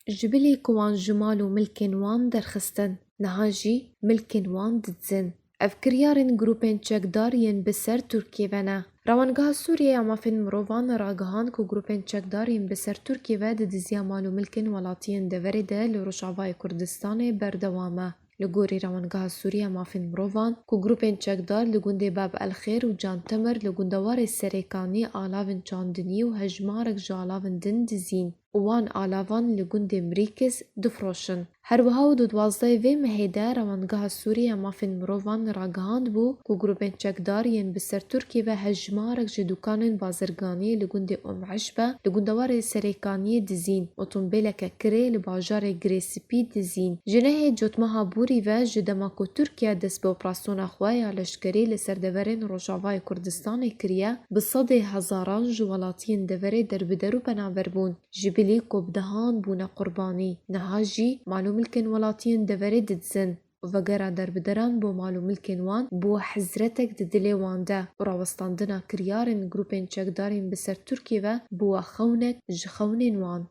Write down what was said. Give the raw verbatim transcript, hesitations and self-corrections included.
Ji bilî ku wan ji mal û milkên wan derxistin, niha jî milkên wan didizin. Ev kiryarên grûpên çekdar yên bi ser Tirkiyê ve ne. Rewangeha Sûriye ya Mafên Mirovan ragihand ku grûpên çekdar yên bi ser Tirkiyê ve di diziya mal û milkên welatiyên deverê de li Rojavayê Kurdistanê berdewam e. Li gorî Rewangeha Sûriye ya Mafên Mirovan, ku grûpên çekdar li gundê Bab El Xêr û Can Temir li gundewarê Serêkanî alavên çandinî û hejmarek ji alavên din dizîn û wan alavan li gundê Mirîkis difroşin. Her wiha û di duwazdehê vê mehê de Rewangeha Sûriye ya Mafên Mirovan ragihand bû ku grûpên çekdar yên bi ser Tirkiyê ve hejmarek ji dûkanên bazirganiyê li gundê Om Eşbe li gundewarê Serêkaniyê dizîn, otombêleke kirê li bajarê Girê Spî dizîn. Ji nehê Cotmeha Borî ve, ji dema ku Tirkiye dest bi operasyona xwe ya leşkerî li ser deverên Rojavayê Kurdistanê kiriye, bi sedê hezaran ji welatiyên deverê derbider û penaber bûn. Ji bilî ku bi dehan bûne qurbanî, niha jî mal û milkên welatiyên deverê didizin û vegera derbideran bo mal û milkên wan bû hezretek di dilê wan de û rawestandina kiryarên grûpên çekdarên bi ser Tirkiyê ve bûye xewnek ji xewnên wan.